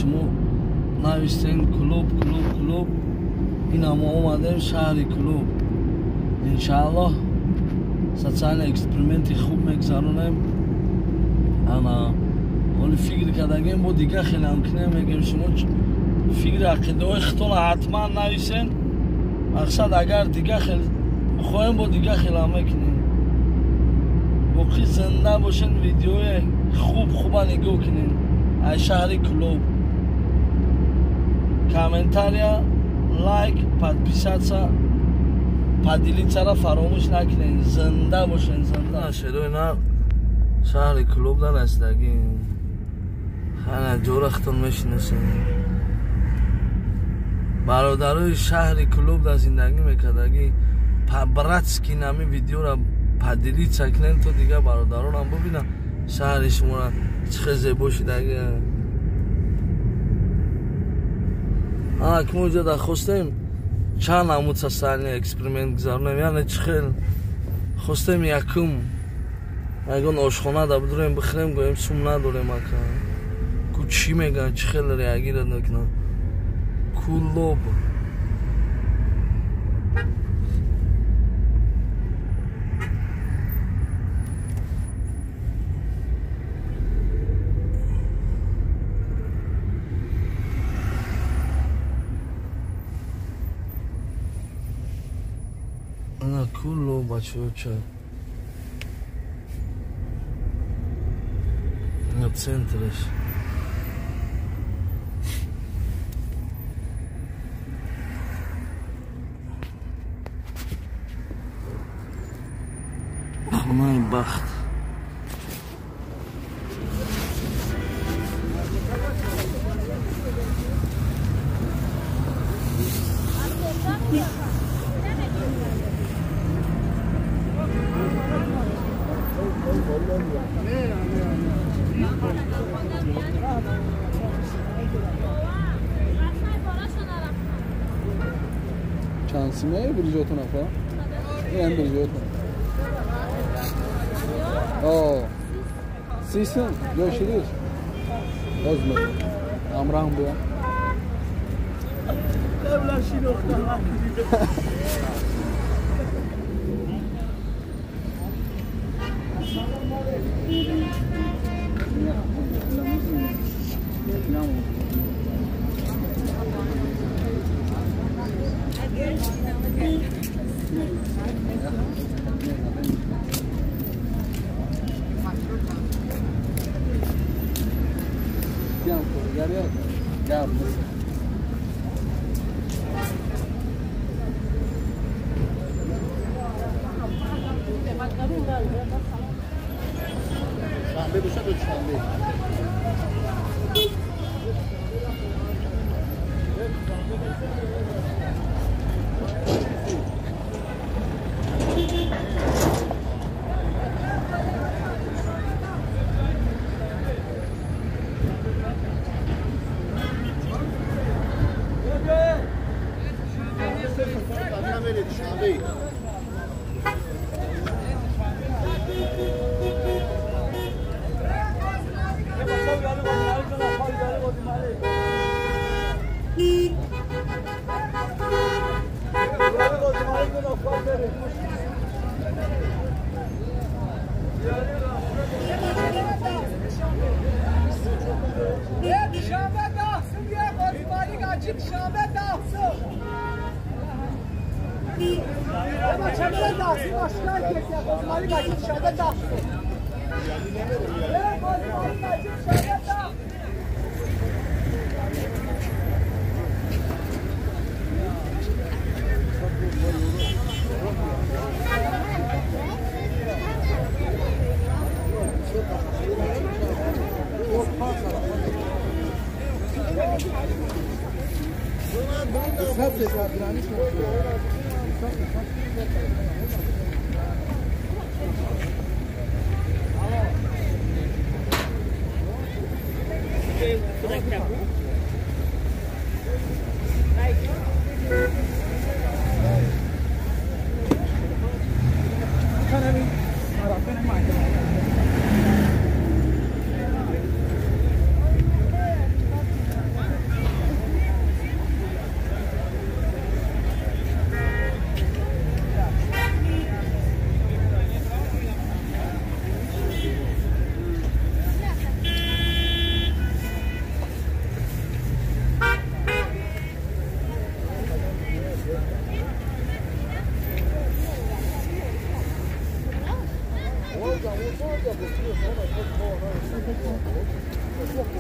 Шумо навистен Кӯлоб, Кӯлоб, Кӯлоб. Ина мо омадем шаҳри Кӯлоб. Иншааллоҳ социальный эксперименти хуб мегзаронем. Ана ҳоли фикр кардагем, бо дига хелам кинем, мегем шумо фикри ақидаҳои худтонро ҳатман нависен. Мақсад агар дига хел хоҳем, бо дига хелам мекунем. Боқӣ зинда бошен, видеои хуб хуба нигоҳ кунем аз шаҳри Кӯлоб. Комментария, лайк, подписаться, поделиться-ра фаромӯш накунед. Зинда бошен, зинда. Шерои нар шаҳри Кӯлоб нарасидагӣ. Хана ҷора худтон мешинасен. Бародарои шаҳри Кӯлоб дар зиндагӣ мекардагӣ, по-братски нами видеора поделиться кунед, то дигар бародаронам бубинанд шаҳри шуморо чӣ хел зебо шудагӣ. Ана ки мо инҷо хостем чанд намуд социальный эксперимент гузаронем, яъне чӣ хел хостем: якум, ягон ошхона да бидурем, бихӯрем, гӯем сум надорем ака, ку чӣ мегӯянд, чӣ хел реагировать мекунанд. Кӯлоб. Ана Кӯлоб, бачаҳо, ина центраш. Хонаи бахт. Чанд симае бирижотон апа? Ин бирижотон. Сисин görüşürüz. Озма. Амрам буя. Шанбе бошад ё душанбе?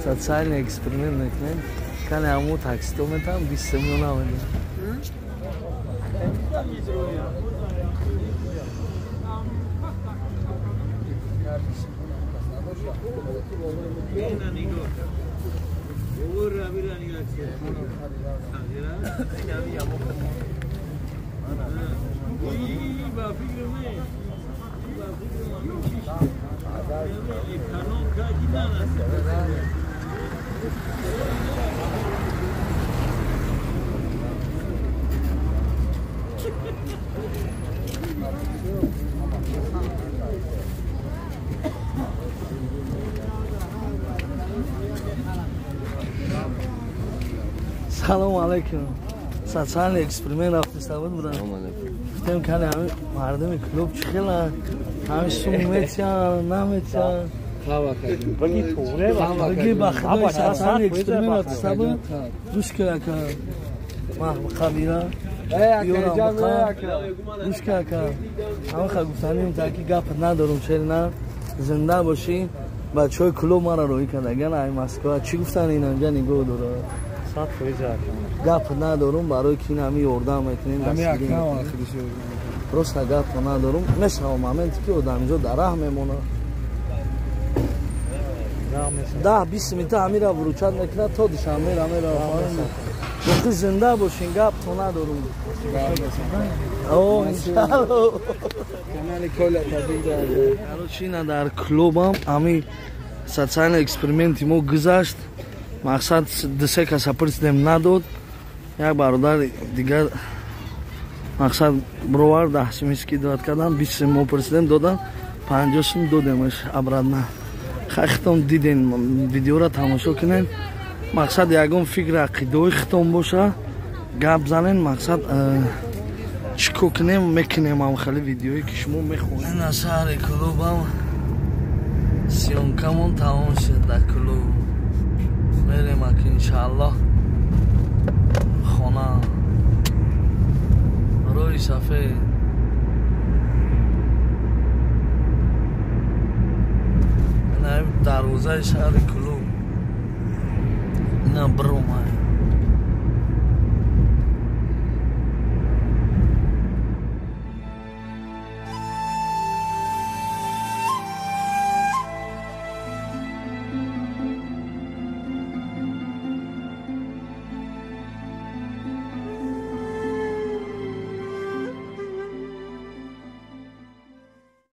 Социальный эксперимент мекунем. Кане ҳамо таксито метам 20 сомон намедем. Салом алейкум. Социальный эксперимент рафтиста буд будам. Гуфтем кане ҳами мардуми клуб чӣ хела? Ҳами сум метиҳанд, наметиҳанд. Баги ба худои социальный эксперимент рафтиста буд. Гӯш кун ака. Ман қабира. Ёрам бақа. Гӯш кун ака. Ҳамаха гуфтаним таки гап надорум чел на. Зинда бошӣ. Бачаҳои клуб маро роҳӣ кардаган ай Москва. Чӣ гуфтан инамҷа нигоҳ дорад? Гап надорум барои ки ин ҳами ёрдам мекунем. Просто гап надорум. Мешава моменте ки одаминҷо дар раҳ мемонад. 10-20 минута ҳамира вуручат мекунад то Душанбера мерава. Боқӣ зинда бошин, гап то надорум. О, иншалло. Короче, ина дар клубам ҳами социальный эксперименти мо гузашт. Мақсад 2-3 каса пурсидем, надод. Як бародар дигар мақсад бировар 10 сум скидывать кардан, 20 сум мо пурсидем, додан, 50 сум додемаш обратно. Хай хитом диден, видеоро тамошо кунен. Мақсад ягон фикр ақидаҳои хитом боша, гап занен, мақсад чӣ кор кунем, мекунем ам хеле видеое ки шумо мехоҳед. Ина шаҳри клубам съёмкамон тамом шуд дар клуб. Мерем аки иншааллоҳ хона. Рӯи сафед. Ина дарвозаи шаҳри клуб. Ина биромад.